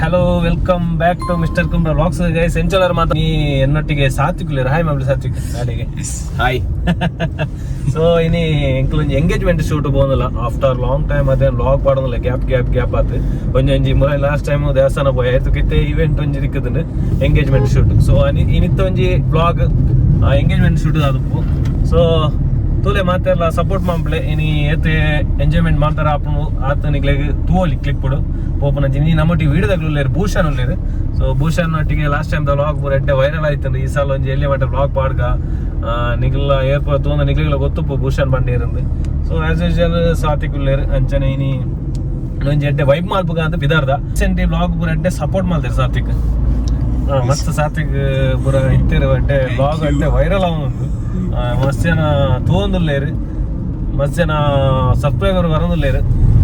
Hello, welcome back to Mister Kumbla Vlogs, guys. ಎಂಚಲರ್ ಮಾತ ನೀ ಎನ್ನೊಟ್ಟಿಗೆ ಸಾತ್ವಿಕ್ ಉಲ್ಲೇರ್. ಹಾಯ್ ಮಬ್ಲಿ ಸಾತ್ವಿಕ್ ನಾಡಿಗೆ. ಹಾಯ್. ಸೊ ಇನಿ ಎಂಕ್ಲೊಂಜಿ ಎಂಗೇಜ್ಮೆಂಟ್ ಶೂಟ್ ಪೋಂದಿಲ್ಲ ಆಫ್ಟರ್ ಲಾಂಗ್ ಟೈಮ್. ಅದೇ ವ್ಲಾಗ್ ಪಾಡೊಂದಿಲ್ಲ, ಗ್ಯಾಪ್ ಗ್ಯಾಪ್ ಗ್ಯಾಪ್ ಆತು. ಒಂಜಿ ಒಂಜಿ ಮುರ ಲಾಸ್ಟ್ ಟೈಮ್ ದೇವಸ್ಥಾನ ಪೋಯ ಆಯ್ತು. ಕಿತ್ತೆ ಇವೆಂಟ್ ಒಂಜಿ ದಿಕ್ಕುದುಂಡು, ಎಂಗೇಜ್ಮೆಂಟ್ ಶೂಟ್. ಸೊ ಇನಿತ್ತ ಒಂಜಿ ವ್ಲಾಗ್ ಎಂಗೇಜ್ಮೆಂಟ್ ಶೂಟ್ ಆದುಪ್ಪು. ಸೊ ತೂಲೆ, ಮಾತೆರ್ಲ ಸಪೋರ್ಟ್ ಮಾಂಪ್ಲೆ. ಇನಿ ಏತ್ ಎಂಜಾಯ್ಮೆಂಟ್ ಮಾಡ್ತಾರ ಆಪುಂಡು ಆತ ನಿಗ್ಲೆಗ್ ತೂವೊಲಿ ಕ್ಲಿಪ್ ಪೋಪುನ. ಇನಿ ನಮ್ಮೊಟ್ಟಿಗೆ ವೀಡಿಯೋದಾಗ್ಲು ಉಲ್ಲೇರ್, ಭೂಷಣ್ ಉಲ್ಲೇರ್. ಸೊ ಭೂಷಣ್ ಒಟ್ಟಿಗೆ ಲಾಸ್ಟ್ ಟೈಮ್ the vlog ಪೂರ ಎಡ್ಡೆ ವೈರಲ್ ಆಯ್ತು. ಈ ಸಲ ಒಂಜಿ ಎಲ್ಲಿ ಮಟ್ಟ ವ್ಲಾಗ್ ಪಾಡ್ಗ. ನಿಗ್ಲ ಏರ್ಪೋರ್ಟ್ ತೂಂದ ನಿಗ್ಲೆಗ್ಲ ಗೊತ್ತುಪ್ಪು ಭೂಷಣ್ ಬಂಡೀರಂದು. ಸೊ ಆಸ್ ಯೂಶುವಲ್ ಸಾತ್ವಿಕ್ ಉಲ್ಲೇರ್. ಅಂಚನೆ ಇನಿ ಒಂಜಿ ಎಡ್ಡೆ ವೈಬ್ ಮಲ್ಪುಗ ಅಂತ ಬಿದಾರ್ದ. ರೀಸೆಂಟ್ಲಿ ವ್ಲಾಗ್ ಪೂರ ಎಡ್ಡೆ ಸಪೋರ್ಟ್ ಮಲ್ತೇರ್ ಸಾತ್ವಿಕ್. ಮಸ್ತ್ ಸಾತ್ವಿಕ್ ಪೂರ ಇತ್ತೆರ್. ಎಡ್ಡೆ ವ್ಲಾಗ್ ಎಡ್ಡೆ ವೈರಲ್ ಆವೊಂದುಂಡು. ಮಸ್ತ್ ಜನ ತೂವೊಂದುಲ್ಲೇರ್, ಮಸ್ತ್ ಜನ ಸಬ್ಸ್ಕ್ರೈಬರ್ ಬರೊಂದುಲ್ಲೇರ್.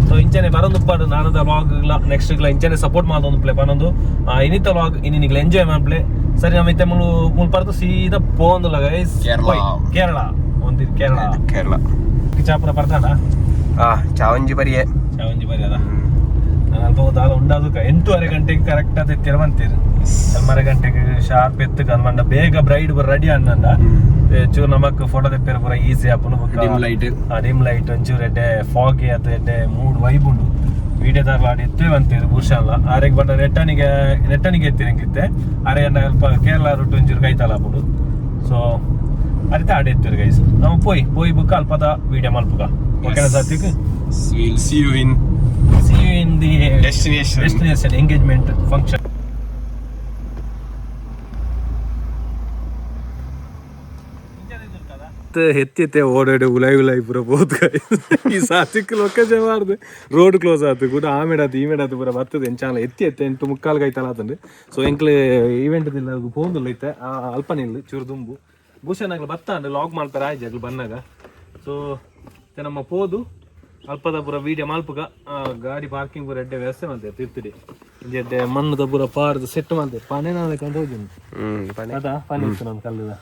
ಸೊ ಇಂಚನೆ ಬರೊಂದುಪ್ಪಾಡು. ನಾನದ ವ್ಲಾಗ್ ನೆಕ್ಸ್ಟ್ ಇಂಚನೆ ಸಪೋರ್ಟ್ ಮಲ್ತೊಂದುಪ್ಲೆ ಪನೊಂದು ಇನಿತ ವ್ಲಾಗ್ ಇನಿ ನಿಗ್ಲ ಎಂಜಾಯ್ ಮಲ್ಪಲೆ. ಸರಿ, ನಮ್ಮ ಇತ್ತೆ ಮುಲು ಮುಲ್ ಪರ್ದು ಸೀದಾ ಪೋವೊಂದುಲ್ಲ ಗೈಸ್. ಕೇರಳ. ಕೇರಳ ಒಂದಿ ಕೇರಳ. ಕೇರಳ. ಚಾಪುರ ಪರ್ತಾಂಡ. ಆ ಚಾವಂಜಿ ಬರಿಯೆ. ಚಾವಂಜಿ ಬರಿ ಅದ. ನಾನು ಅಲ್ಪ ದಾಲ ಉಂಡಾದುಕ 8:30 ಗಂಟೆಗೆ ಕರೆಕ್ಟ್ ಆದ ಎತ್ತಿರ ಬಂತೀರು. 5:30 ಗಂಟೆಗೆ ಶಾರ್ಪ್ ಎತ್ತು ಕಂದ ಬೇಗ ಬ್ರೈಡ್ ರೆಡಿ ಅನ್ನಂದ ಚೂರು ನಮಕ್ ಫೋಟೋ ತೆಪ್ಪೇರ ಪೂರ ಈಸಿ ಆಪುಂಡು ಬೊಕ್ಕ. Dim light. Dim light, ಒಂಚೂರು ಎಡ್ಡೆ ಫಾಗಿ ಆತ, ಎಡ್ಡೆ ಮೂಡ್ ವೈಬ್ ಉಂಡು. ವಿಡಿಯೋದಾರ್ಲ ಆಡಿ ಎತ್ತೇ ಬಂತೀರು. ಭೂಷಣ್ಲ ಆರೆಗ್ ಬಂಡ ನೆಟ್ಟನಿಗೆ ನೆಟ್ಟನಿಗೆ ಎತ್ತೀರ ಎಂಕಿತ್ತೆ. ಆರೆ ಅಲ್ಪ ಕೇರಳ ರೂಟ್ ಒಂಚೂರು ಕೈತಾಲ ಆಪುಂಡು. ಸೊ ಅರಿತ ಆಡಿ ಎತ್ತೀರು ಗೈಸ್. ನಾವು ಪೋಯ್ ಪೋಯ್ ಬುಕ್ಕ ಅಲ್ಪದ ವಿಡಿಯೋ ಮಲ್ಪುಗ, ಓಕೆನಾ Satwik? Will see you in See you in the destination. Destination, engagement function. ಎತ್ತಿ ಓಡಾಡಿ ಉಲಾಯ್ ಉಲಾಯ್ ಪೂರ ಬೋತ್. ಈ ಸಾತ್ವಿಕ್ ಲೊಕೇಶನ್ ಮಾರ್ದು ರೋಡ್ ಕ್ಲೋಸ್ ಆತು ಕೂಡ. ಆಮೇಡ ಆತು, ಈಮೇಡ ಆತು, ಪೂರ ಬರ್ತದೆ. ಎಂಚಾಲ ಎತ್ತಿ ಎತ್ತಿ 8:45 ಐತಲ್ಲ ಆತಂಡು. ಸೊ ಎಂಕ್ಲೆ ಈವೆಂಟ್ ದಿಲ್ಲ ಪೋಂದುಲ್ಲ ಇತ್ತೆ. ಅಲ್ಪ ನಿಲ್ಲು ಚೂರು ದುಂಬು. ಭೂಷಣ್ ಆಗ್ಲ ಬತ್ತಾಂಡು ಲಾಗ್ ಮಾಡ್ತಾರೆ ಆಯ್ತು ಅಗ್ಲು ಬನ್ನಾಗ. ಸೊ ನಮ್ಮ ಪೋದು ಅಲ್ಪದ ಪೂರ ವೀಡಿಯೋ ಮಲ್ಪುಗ. ಗಾಡಿ ಪಾರ್ಕಿಂಗ್ ಪೂರ ಎಡ್ಡೆ ವ್ಯವಸ್ಥೆ ಮಲ್ತೆ ತಿರ್ತಿಡಿ. ಒಂಜಿ ಎಡ್ಡೆ ಮಣ್ಣುದ ಪೂರ ಪಾರ್ದು ಸೆಟ್ ಮಲ್ತೆ. ಪನೆ ನಾಳೆ ಕಂಡು ಹೋಗಿನಿ. ಅದಾ ಪನಿ ಇತ್ತು ನಮ್ಮ ಕಲ್ಲುದ.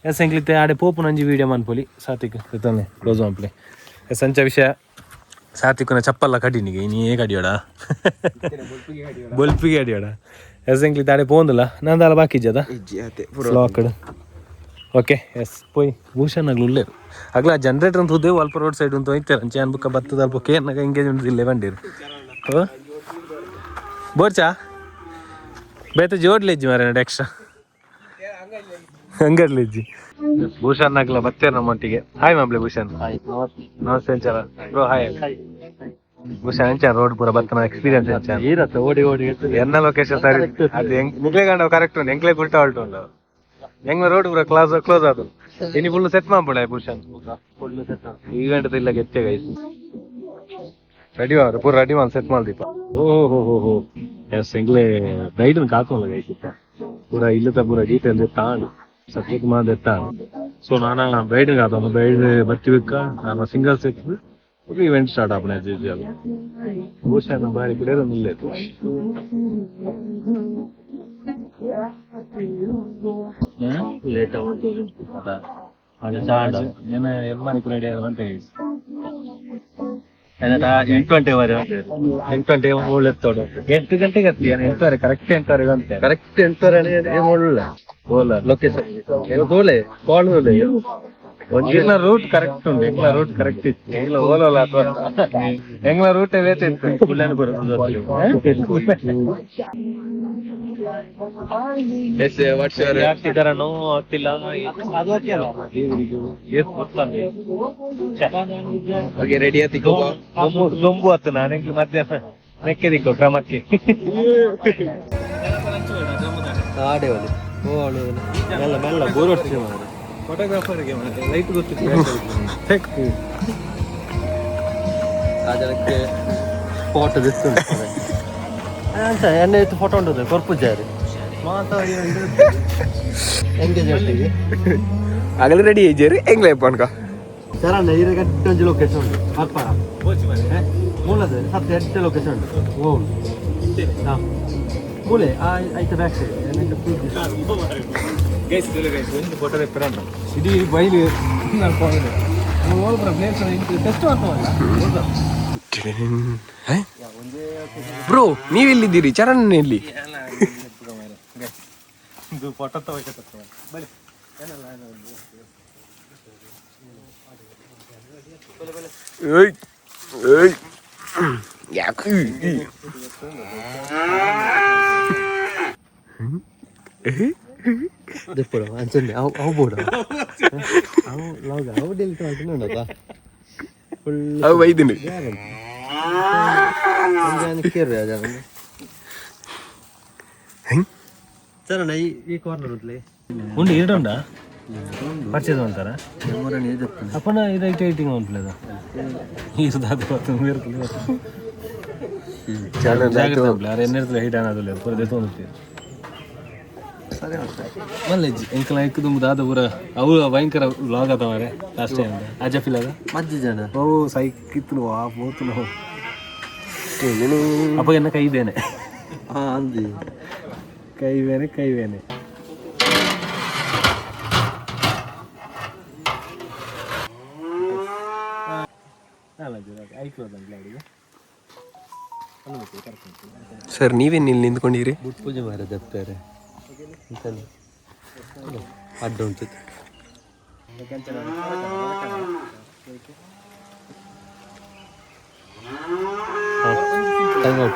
ಎಸ್, ಎಂಕ್ಲಿತ್ತೆ ಆಡೆ ಪೋಪು ನಂಜಿ ವೀಡಿಯೋ ಮನ್ಪೊಲಿ. ಸಾತ್ವಿಕ್ ಇತ್ತಾನೆ, ಕ್ಲೋಸ್ ಮನ್ಪಲೆ. ಎಸ್, ಅಂಚ ವಿಷಯ. ಸಾತ್ವಿಕನ ಚಪ್ಪಲ್ಲ ಕಡಿನಿಗೆ ಇನ್ನೇ ಕಡಿಯೋಡ, ಬೊಲ್ಪಿಗೆ ಅಡಿಯೋಡ. ಎಸ್, ಎಂಕ್ಲಿತ್ತೆ ಆಡೆ ಪೋಂದಿಲ್ಲ. ನಂದಾಲ ಬಾಕಿ ಇಜ್ಜದ ಲಾಕ್ಡ್. ಓಕೆ, ಎಸ್, ಪೋಯ್. ಭೂಷಣ್ ಅಗ್ಲು ಉಲ್ಲೇರು. ಅಗ್ಲ ಜನರೇಟರ್ ಅಂತ ಉದ್ದೇವು ಅಲ್ಪ ರೋಡ್ ಸೈಡ್ ಅಂತ ಹೋಯ್ತಾರೆ. ಅಂಚೆ ಅನ್ಬುಕ್ಕ ಬತ್ತದ ಅಲ್ಪ ಕೇರ್ನಾಗ ಎಂಗೇಜ್ಮೆಂಟ್ ಇಲ್ಲೇ ಬಂದಿರು. ಬೋರ್ಚಾ ಬೇತೆ ಜೋಡ್ಲೆಜ್ಜಿ ಮಾರ ಎಕ್ಸ್ಟ್ರಾ ಹಂಗರ್ಲೆಜ್ಜಿ. ಭೂಷಣ್ ಆಗ್ಲ ಬತ್ತೇರ್ ನಮ್ಮೊಟ್ಟಿಗೆ. ಹಾಯ್ ಮಾಬ್ಲೆ ಭೂಷಣ್. ನಮಸ್ತೆ ಅಂಚಾರ ಬ್ರೋ. ಹಾಯ್ ಭೂಷಣ್. ಅಂಚ ರೋಡ್ ಪೂರ ಬತ್ತನ ಎಕ್ಸ್ಪೀರಿಯನ್ಸ್ ಅಂಚ? ಈರತ್ತ ಓಡಿ ಓಡಿ. ಎನ್ನ ಲೊಕೇಶನ್ ಸರಿ ಅದು ಹೆಂಗ್ ನಿಗ್ಲೆ ಗಂಡ ಕರೆಕ್ಟ್ ಉಂಟು. ಎಂಕ್ಲೆ ಉಲ್ಟಾ ಉಲ್ಟು ಉಂಟು. ಹೆಂಗ್ ರೋಡ್ ಪೂರ ಕ್ಲಾಸ್ ಕ್ಲೋಸ್ ಆದು. ಇನಿ ಫುಲ್ ಸೆಟ್ ಮಾಡ್ಬೋಡ ಭೂಷಣ್. ಈವೆಂಟ್ ಇಲ್ಲ ಗೆತ್ತೆ ಗೈಸ್. ರೆಡಿ ಆವ್ರೆ ಪೂರ ರೆಡಿ ಮಾಡಿ ಸೆಟ್ ಮಾಡ್ದೀಪ. ಓ ಹೋ ಹೋ ಹೋ, ಎಸ್, ಎಂಗ್ಲೆ ಬ್ರೈಡ್ ಕಾಕೊಂಡ ಗೈಸ್. ಪೂರ ಇಲ್ಲದ ಪೂರ ಡೀಟೇಲ್ ಎತ್ತಾಂಡು, ಸಬ್ಜೆಕ್ಟ್ ಮಾಡ್ ಎತ್ತಾಂಡು. ಸೊ ನಾನ ಬ್ರೈಡ್ ಕಾತೊಂದು ಬ್ರೈಡ್ ಬರ್ತಿಬೇಕ. ನಾನು ಸಿಂಗಲ್ ಸೆಟ್ ಇವೆಂಟ್ ಸ್ಟಾರ್ಟ್ ಆಪುನ ಆಸ್ ಯೂಶುವಲ್. ಭೂಷಣ್ ಬಾರಿ ಪಿಡಿಯರ್ ಇಲ್ಲೇತು. ಲೇಟ್. ಏನ ಎಲ್ಮಾನಿ ರೆಡಿ ಅಂತ ಗೈಸ್. 8 ಗಂಟೆ ವರೆ. 8 ಗಂಟೆ ಒಳ್ಳೆ ಎತ್ತೋಡು. 8 ಗಂಟೆಗೆ ಹತ್ತಿ 8:30, ಕರೆಕ್ಟ್ 8:30 ಗಂಟೆ. ಕರೆಕ್ಟ್ 8:30 ಒಳ್ಳೆ. ಓಲ. ಲೊಕೇಶನ್ ತೋಲೆ ಕಾಲ್ ತೋಲೆ. ಎಂಗ್ಲ ರೂಟ್ ಕರೆಕ್ಟ್ ಉಂಟು. ಎಂಗ್ಲ ರೂಟ್ ಕರೆಕ್ಟ್ ಇತ್ತು. ಎಂಗ್ಲ ಓಲೋಲ ಅಥವಾ ಎಂಗ್ಲ ರೂಟ್ ವೇತ ಇತ್ತು. S, what's your ಆಗ್ತಿದಾರ? ನೋವು ಆಗ್ತಿಲ್ಲ. ಏತ್ ಗೊತ್ತಲ್ಲ. ಓಕೆ, ರೆಡಿ ಆತಿ. ದೊಂಬು ದೊಂಬು ಆತು. ನಾನು ಎಂಗ್ಲ ಮಧ್ಯಾಹ್ನ ಮೆಕ್ಕೆ ದಿಕ್ಕೋ ಕ್ರಮಕ್ಕೆ. ಆಡೆ ಒಲೆ ಓ ಮೆಲ್ಲ ಮೆಲ್ಲ ಬೋರ್. ಫೋಟೋಗ್ರಾಫರ್ಗೆ ಲೈಟ್ ಗೊತ್ತಿತ್ತು. ಆ ಜನಕ್ಕೆ ಫೋಟೋ ದಿಸ್ತುಂಟು ಅಂತ ಎಣ್ಣೆ ಇತ್ತು. ಫೋಟೋ ಉಂಟು ಕೊರ್ಪು ಜಾರಿ ಎಂಗೇಜ್ಮೆಂಟಿಗೆ. ಆಗಲೇ ರೆಡಿ ಏಜೇರಿ ಎಂಗ್ಲೆ ಪನ್ಕ. ಸರಣ್ಣ ಈರ ಗಟ್ಟ ಒಂಜಿ ಲೊಕೇಶನ್ ಉಂಟು ಅರ್ಪಣ ಮೂಲದ ಸತ್ಯ ಎಡ್ಡೆ ಲೊಕೇಶನ್ ಉಂಟು. ಓ ಹಾಂ, ಮೂಲೆ ಐತ ಬ್ಯಾಕ್ ಸೈಡ್. ಗೈಸ್, ಗೈಸ್, ಒಂದು ಫೋಟೋ ತೆಪ್ಪಿರಂಡ. ಇಡೀ ಬೈಲು ಪ್ಲೇಸ್ ಟೆಸ್ಟ್ ಮಾಡ್ತಾವಲ್ಲ. ಬ್ರೋ, ನೀವೆಲ್ಲಿದ್ದೀರಿ? ಚರಣ್ ಎಲ್ಲಿ? ಇದು ಫೋಟೋ ಬಲಿ. ಏಯ್ ಏಯ್, ಯಾಕೆ? ದೆಪ್ಪಡು ಅಂಚನೆ ಅವು ಅವು ಬೋಡ ಅವು ಲಾಗ್ ಅವು ಡೆಲಿಟ್ ಮಾಡ್ಕೊಂಡು ಫುಲ್. ಅವು ಬೈದಿನಿ. ಕೇರ್ ಸರ್, ಈ ಈ ಕಾರ್ನರ್ ಉಂಟ್ಲೆ. ಉಂಡು ಇರುಂಡ ಪರ್ಚೇಸ್ ಅಂತಾರ ಅಪ್ಪನ ಇದು ಐಟ್ ಐಟಿಂಗ್ ಉಂಟ್ಲೇದ ಈರ್ದಾದ. ಜಾಗ್ರತೆ ಉಂಟ್ಲೆ ಅರೆ ಎನ್ನೆರ್ತಲೆ ಹೈಟ್ ಅನ್ನೋದಿಲ್ಲ ಪೂರ ದೆತ್ತೊಂದಿರ್ತೀವಿ ಮಲ್ಲೆಜ್ಜಿ ಎಂಕಲ ಐಕ್ ದುಂಬು ದಾದ ಪೂರ ಅವು ಭಯಂಕರ ವ್ಲಾಗ್ ಆತ ಮಾರೆ. ಲಾಸ್ಟ್ ಟೈಮ್ ಅಜ್ಜ ಫೀಲ್ ಅದ. ಮಜ್ಜಿ ಜನ. ಓ ಸೈಕಿತ್ತು ಆ ಬೋತು ನಾವು ಅಪ್ಪ ಎನ್ನ ಕೈ ಇದ್ದೇನೆ. ಹಾ ಅಂದಿ. ಕೈ ಬೇನೆ ಕೈ ಬೇನೆ. ಸರ್, ನೀವೇನು ಇಲ್ಲಿ ನಿಂತ್ಕೊಂಡಿರಿ? ಬುಟ್ ಪೂಜೆ ಮಾರ ದೆಪ್ಪಾರೆ ಅಡ್ಡ ಉಂಟು. Time out.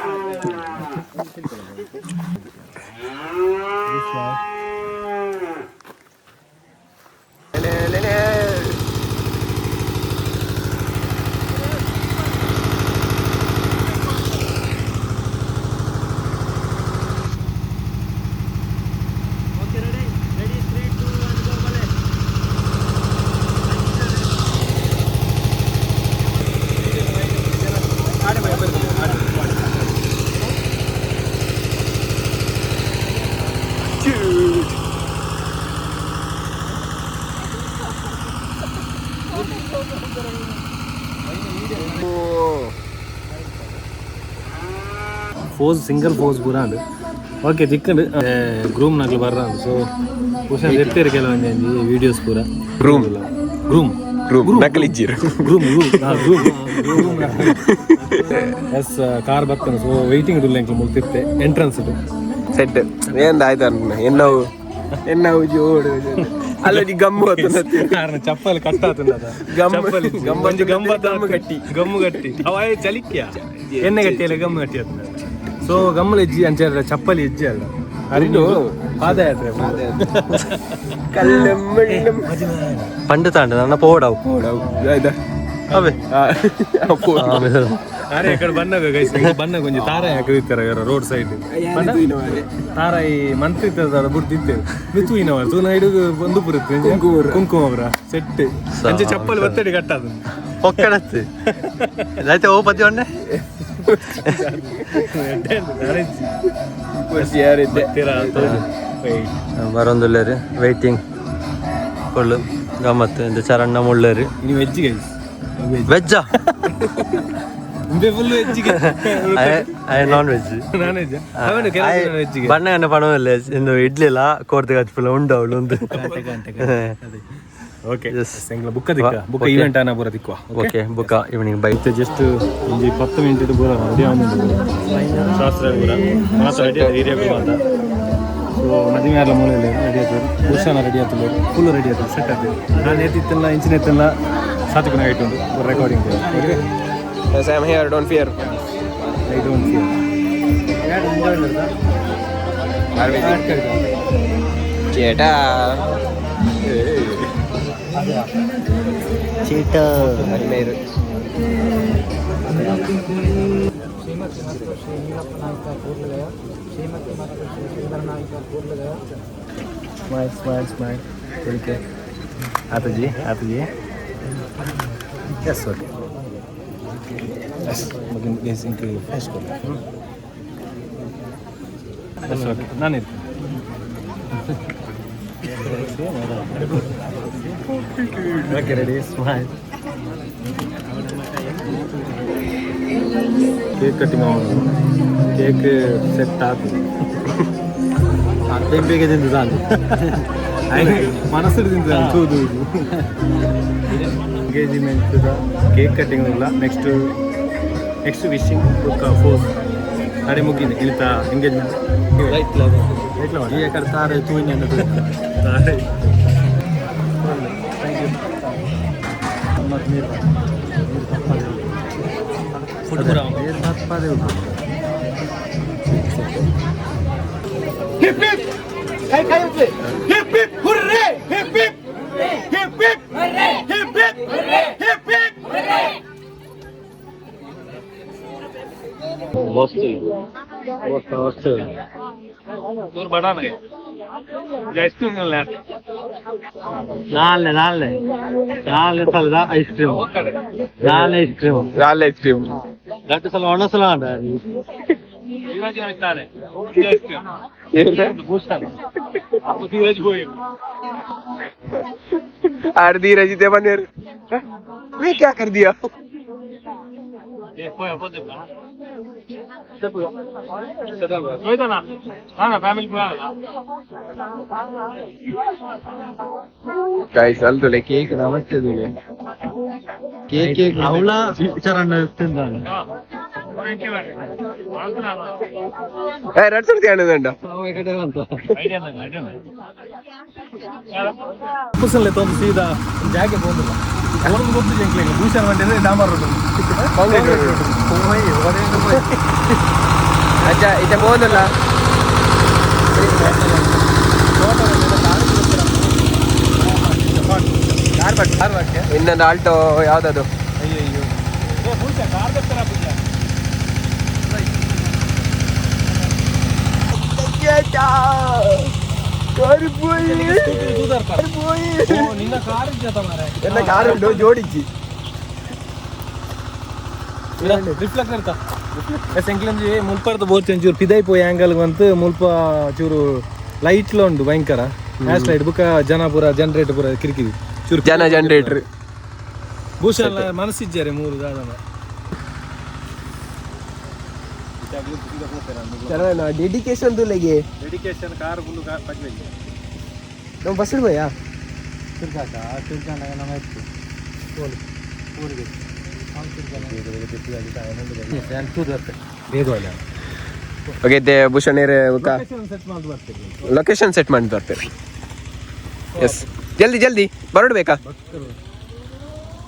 Pose single pose ಪೂರ ಅಂದು ಓಕೆ ತಿಕ್ಕಂಡು ಗ್ರೂಮ್ ನಗ್ಲು ಬರ್ರ ಅಂದು. ಸೊ ಪುಷ ಎತ್ತೇರು ಕೆಲವೊಂದು ವೀಡಿಯೋಸ್ ಪೂರ. Groom. Groom. Groom ನಕಲಿಜ್ಜಿರು. Groom groom groom groom. S, car ಬರ್ತಾನೆ. ಸೊ ವೆಯ್ಟಿಂಗ್ ಇಡಲ್ಲ ಎಂಕ್ಲು ಮುಲ್ತಿತ್ತೆ ಎಂಟ್ರೆನ್ಸ್ ಇದು. ಸೆಟ್ ಏನ್ ಆಯ್ತು ಅನ್ನ ಎನ್ನವು ಎನ್ನವು ಜೋಡು ಅಲ್ಲೊಂಜಿ ಗಮ್ಮು ಆತುಂಡತ್ತೆ. ಕಾರಣ ಚಪ್ಪಲ್ ಕಟ್ ಆತುಂಡ. ಗಮ್ ಗಮ್ ಒಂಜಿ ಗಮ್ ಗಮ್ಮು ಗಟ್ಟಿ. ಗಮ್ಮು ಗಟ್ಟಿ ಅವ ಚಲಿಕ್ಯ ಎಣ್ಣೆ ಗಟ್ಟಿ ಅಲ್ಲ ಗಮ್ಮು ಗಟ್ಟಿ ಆತುಂಡ. ಸೊ ಗಮ್ಮಲ ಹೆಜ್ಜಿ ಅಂಚೆ ಚಪ್ಪಲಿ ಹೆಜ್ಜೆ ಅಲ್ಲ ಅರಿನು ಪಾದಯಾತ್ರೆ. ಕಲ್ಲಂ ಮಳ್ಳಂ. ಪಂಡ ತಾಂಡ ನನ್ನ ಪೋಡವು. ಪೋಡವು ಆಯ್ತಾ? ಅವೇ. ಆ, ಪೋಡು. ಅರೆ ಈ ಕಡೆ ಬನ್ನಗ ಗೈಸ್ ಬನ್ನಗ ಒಂಜಿ ತಾರಾಯಿ ಹಾಕಿರ್ತಾರೆ ರೋಡ್ ಸೈಡ್. ತಾರಾಯಿ ಮಂತ್ರಿ ಇತ್ತದ ಬುಡ್ದಿತ್ತೇವೆ ತೂಯಿನವ ತೂನ ಹಿಡಿದು ಒಂದು ಬರುತ್ತೆ ಕುಂಕುಮ. ಕುಂಕುಮ ಸೆಟ್ ಅಂಚೆ ಚಪ್ಪಲ್ ಒತ್ತಡಿ ಕಟ್ಟದು. ಒಕ್ಕಡತ್ತು ಆಯ್ತಾ ಓ ಪತಿ ಒಣ್ಣೆ. ಯಾರಿದ್ದೆ? ಬರೊಂದುಲ್ಲೇರು ವೆಯ್ಟಿಂಗ್ ಕೊಳ್ಳು ಗಮ್ಮತ್ತು ಇಂದ ಚರಣ್ಣ ಮುಳ್ಳೇರು. ಇನ್ನು ವೆಜ್ ಗೈಸ್. ವೆಜ್ಜಾ? ಫುಲ್ ವೆಜ್ಜಿಗೆ. I non veg. Non veg ಅವನು ಕೆಲವು ವೆಜ್ಜಿಗೆ. ಬಣ್ಣ ಗಣ್ಣ ಪಣವಲ್ಲ ಇಂದು ಇಡ್ಲಿಲ್ಲ ಕೋರ್ತೆ ಕಚ್ಪುಲ ಉಂಡು ಅವಳು ಒಂದು. ಓಕೆ. Yes. ಎಂಗ್ಲ ಬುಕ್ಕ ದಿಕ್ಕ ಬುಕ್ಕ ಈವೆಂಟ್ ಆನ ಪೂರ ದಿಕ್ಕುವ. ಓಕೆ, ಬುಕ್ಕ ಈವ್ನಿಂಗ್ ಬೈ. ಮತ್ತೆ ಜಸ್ಟ್ ಒಂಜಿ 10 ಮಿನಿಟ್ ಪೂರ ರೆಡಿ ಆವೊಂದುಂಡು. ಶಾಸ್ತ್ರ ಪೂರ ಮಾತ ರೆಡಿ ಏರಿಯಾ ಮಾತ. ಸೊ ಮದಿಮೆ ಆರ್ಲ ಮೂಲೆಯಲ್ಲಿ ರೆಡಿ ಆಯ್ತು. ಪುರುಷನ ರೆಡಿ ಆಯ್ತು, ಫುಲ್ ರೆಡಿ ಆಯ್ತು, ಸೆಟ್ ಆಯ್ತು. ನಾನು ಎತ್ತಿತ್ತಲ್ಲ ಇಂಚಿನ ಎತ್ತಲ್ಲ ಸಾತುಕನ ಆಯ್ತು recording. Okay. Yes, I'm here, don't fear. I don't fear. ചേട്ടാ. ಚೀಟಾ. Smile smile smile. Okay ಆತಜಿ ಆತಜಿ. S, okay. S ಬಗ್ಗೆ ಇಂಕ್ ಫ್ರೆಶ್ ಕೊಡಿ. ಎಸ್, ಓಕೆ, ನಾನು ಇರ್ತೀನಿ. Okay, ready, smile. Cake cutting ಅವನು ಕೇಕ್ ಸೆಟ್ ಆಗ್ತದೆ. ಬೇಗ ತಿಂದು ತಾನು. ಮನಸ್ಸು ತಿಂತ ತೂದು. ಎಂಗೇಜ್ಮೆಂಟ್ ಕೇಕ್ ಕಟ್ಟಿಂಗ್ ಇಲ್ಲ. ನೆಕ್ಸ್ಟ್ Next wishing ಬೊಕ್ಕ ಫೋಸ್ ಅಡೆ ಮುಗಿನಿ ಇಳಿತ ಎಂಗೇಜ್ಮೆಂಟ್. ಲೈಟ್ ಈ ಕಡೆ ತಾರೆ ತೂಯಿನ. Thank you. ಮತ್ತು ನೀರು ನೀರು ತಪ್ಪದೆ. ಫುಡ್ ಪೂರ. ನೀರು ತಪ್ಪದೆ ಉಂಟು. ಮಸ್ತ್ ಮಸ್ತ್. ನಾಲ್ನೆ ನಾಲ್ನೆ ನಾಲ್ನೆ ಸಲದ ಐಸ್ ಕ್ರೀಮ್, ನಾಲ್ನೆ ಐಸ್ ಕ್ರೀಮ್. ನಾಲ್ಕು ಐಸ್ ಕ್ರೀಮ್. ಗಂಟು ಸಲ ಒಣ ಸಲ ಉಂಟ. आर धीरज इतने बने मैं क्या कर दिया? गाइस ಅಲ್ದುಲೆ ಕೇಕ್ ನಮಸ್ತೆ ದುಲೆ ಕೇಕ್ ಕೇಕ್. ಅವಳ ಚರಣ ತಿಂದಾನೆ. ಏ ರಡ್ ಸರ್ತಿ ಅಣ್ಣದಂಡ. ಅಂತ. ಕುಸಲ್ಲೆ ತೊಂದು ಸೀದಾ ಜಾಗೆ ಪೋಂದಿಲ್ಲ. ಒಂದು ಗೊತ್ತು ಜಂಕ್ಲಿಗೆ ಭೂಷಣ್ ಬಂಡಿದ್ರೆ ಡಾಂಬರ್ ರೋಡ್. ಅಜ್ಜ ಇತ್ತೆ ಹೋದಲ್ಲ. ಇನ್ನೊಂದು ಆಲ್ಟೋ ಯಾವ್ದದು? ಅಯ್ಯೋ ಭೂಷಣ್ ಕಾರ್ ಬರ್ತಾರ ಪೂಜಾ. ನಿನ್ನ ಕಾರ್ ಇದ್ದ ಮಾರ್ರೆ. ಎಲ್ಲ ಕಾರ್ ಉಂಟು ಜೋಡಿಚ್ಚಿ. ರಿಫ್ಲೆಕ್ಟ್ ಇರ್ತಾ ಎಸ್ ಎಂಕ್ಲಂಜಿ ಮುಲ್ಪರ್ದ ಬೋರ್ಚ್ ಒಂಚೂರು ಪಿದೈ ಪೋಯಿ ಆ್ಯಂಗಲ್ ಬಂತು. ಮುಲ್ಪ ಚೂರು ಲೈಟ್ಲ ಉಂಡು ಭಯಂಕರ ಮ್ಯಾಚ್ ಲೈಟ್. ಬುಕ್ಕ ಜನ ಪೂರ ಜನರೇಟ್ ಪೂರ ಕಿರಿಕಿರಿ ಚೂರು. ಜನ ಜನರೇಟರ್. ಭೂಷಣ ಮನಸ್ಸಿದ್ದಾರೆ ಮೂರು ದಾದ. ಡೆಡಿಕೇಶನ್ ತುಲೆಗೆ. Dedication car full ಪಜ್ವೆ. ನಮ್ಮ ಬಸ್ ಇಡ್ಬೋಯಾ? ತಿರ್ಗಾಕ ತಿರ್ಗಾಂಡಾಗ ನಮ್ಮ ಇತ್ತು ಊರಿಗೆ ಬೇಗ ಅಲ್ಲ. ಓಕೆ ಭೂಷಣ್ ಸೆಟ್ ಮಾಡಿ ಬರ್ತೀವಿ. ಲೊಕೇಶನ್ ಸೆಟ್ ಮಾಡಿ ಬರ್ತೇವೆ. ಎಸ್, ಜಲ್ದಿ ಜಲ್ದಿ ಬರೋಡ್ ಬೇಕಾ?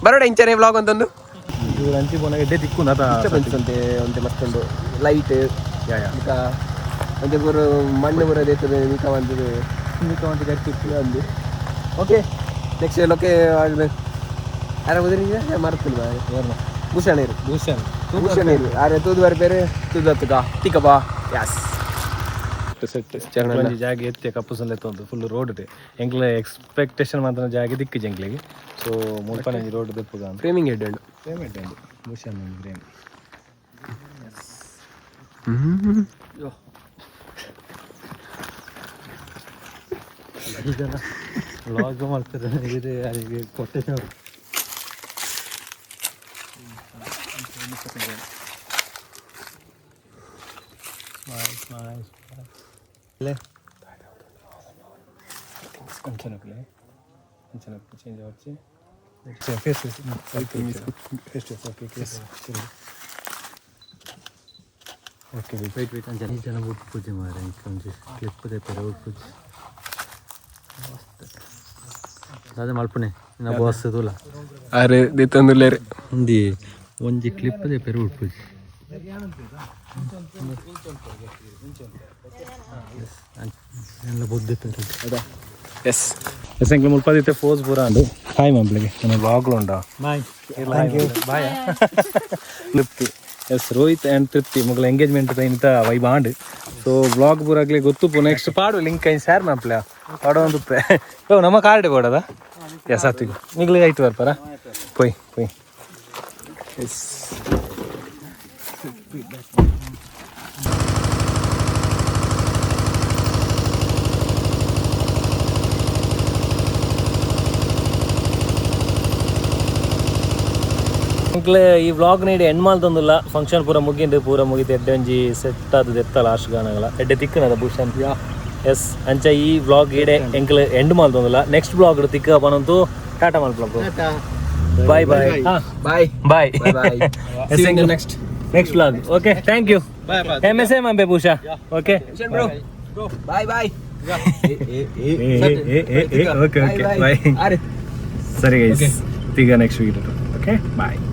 ಬರೋಡ ಇಂಚನೆ ವ್ಲಾಗ್ ಒಂದೊಂದು. ಇವ್ರು ಅಂಚಿ ಪೋನಾಗ ಎಡ್ಡೆ ತಿಕ್ಕು ನಾತ. ಅಂತೆ ಒಂತೆ ಮಸ್ತ್ ಉಂಡು ಲೈಟ್. ಯಾ ಯಾ. ಬೊಕ ಒಂತೆ ಪೂರ ಮಣ್ಣು ಪೂರ ದೇತದೆ ಮಿಕ ಬಂತದೆ. ಮಿಕ್ಕ ಒಂದು ಗಟ್ಟಿ. ಅಂದು ಓಕೆ ನೆಕ್ಸ್ಟ್ ಲೊಕೆ ಆಗಬೇಕು. ಅರೆ ಉದರಿ ಮರ್ತಿಲ್ಲ. ಭೂಷಣ್ ಇರು. ಭೂಷಣ್. ಭೂಷಣ್ ಇರು ಅರೆ ತೂದು ಬರ್ಪೇರು ತೂದು ಹತ್ತುಕ ತಿಕ್ಕಬಾ ಯಾಸ್. ಸೆಟ್ ಒಂಜಿ ಜಾಗೆ ಎತ್ತೆ ಕಪ್ಪು ಸೊಲ್ಲೆ ತೊಂದು ಫುಲ್ ರೋಡ್ ಇದೆ. ಎಂಕ್ಲೆ ಎಕ್ಸ್ಪೆಕ್ಟೇಷನ್ ಮಾತ್ರ ಜಾಗೆ ದಿಕ್ಕು ಜಂಕ್ಲಿಗೆ. ಸೊ ಮುಲ್ಪನೆ ರೋಡ್ ದೆಪ್ಪುಗ ಅಂತ. ಫ್ರೇಮಿಂಗ್ ಹೆಡ್ ಉಂಡು. ಪೇಮೆಂಟ್ ಉಂಡು ಭೂಷಣ್ ಒಂದು ಫ್ರೇಮ್. ವ್ಲಾಗ್ ಮಾಡ್ತಾರೆ ಇದು ಯಾರಿಗೆ ಕೊಟೇಶನ್. Smile smile. ಅಂಚನಪ್ಲೆ ಅಂಚನಪ್ಲೆ change వచ్చి face face. Okay okay. Wait wait ಅಂಚ ಈ ಜನ ಉಪ್ಪು ಪೂಜೆ ಮಾರೆ ಒಂಜಿ ಕ್ಲಿಪ್ ದೇಪೆರೆ ಉಪ್ಪುಜಿ ದಾದ ಮಲ್ಪುನೆ ನಾ ಬಾಸ್ ತೂಲ. ಅರೆ ದಿತ್ತೊಂದುಲ್ಲೇರು. ಒಂದಿ ಒಂಜಿ ಕ್ಲಿಪ್ ದೇಪೆರೆ ಉಪ್ಪುಜಿ ಎಲ್ಲ ಬುದ್ಧಿ. ಎಸ್. ಎಸ್ ಎಂಕ್ಲೆ ಮುಲ್ಪದಿತ್ತೆ ಫೋಸ್ ಪೂರ ಅಂಡು. ಹಾಯ್ ಮಂಪ್ಲಿಗೆ ನನ್ನ ವ್ಲಾಗ್ಲು ಉಂಡಾ. Bye. Thank you bye. Tripti S Rohit and Tripti ಮೊಗಲ ಎಂಗೇಜ್ಮೆಂಟ್ ಇಂತ vibe and. So vlog ಪೂರಾಗ್ಲಿ ಗೊತ್ತುಪು. Next ಪಾಡು ಲಿಂಕ್ ಐನ್ ಶೇರ್ ಮಾಪ್ಲ ಪಾಡೋ ಒಂದು. ಓ ನಮ್ಮ ಕಾರ್ಡ್ ಬೋಡದ ಎಸ್ ಆತಿಗೆ ನಿಗ್ಲಿ ಐಟ್ ಬರ್ಪಾರ ಪೊಯ್ ಪೊಯ್. ಎಸ್. ಎಂಕ್ಲೆ ಈ ವ್ಲಾಗ್ ನೀಡಿ ಎಂಡ್ ಮಾಲ್ತೊಂದುಲ್ಲ. ಫಂಕ್ಷನ್ ಪೂರ ಮುಗಿಂಡು ಪೂರ ಮುಗಿತು. ಎಡ್ಡೆ ಒಂಜಿ ಸೆಟ್ ಆದ ಎತ್ತ ಲಾಸ್ಟ್ ಗಾನಗಲ ಎಡ್ಡೆ ತಿಕ್ಕನದ ಭೂಷಣ್. ಎಸ್ ಅಂಚ ಈ ವ್ಲಾಗ್ ಈಡೆ ಎಂಕ್ಲೆ ಎಂಡ್ ಮಾಲ್ತೊಂದುಲ್ಲ. ನೆಕ್ಸ್ಟ್ ವ್ಲಾಗ್ ತಿಕ್ಕ ಪನಂತು ಟಾಟಾ ಮಲ್ಪ್ಲ. Bye bye. Bye. Bye. Bye. S next. Next vlog. Okay, thank you. MSA Mambe Pusha. Okay. Bro, bye bye. Okay okay, bye. ಆರೆ. ಸರಿ ಗೈಸ್, ಈಗ ನೆಕ್ಸ್ಟ್ ವೀಕ್. Okay, bye.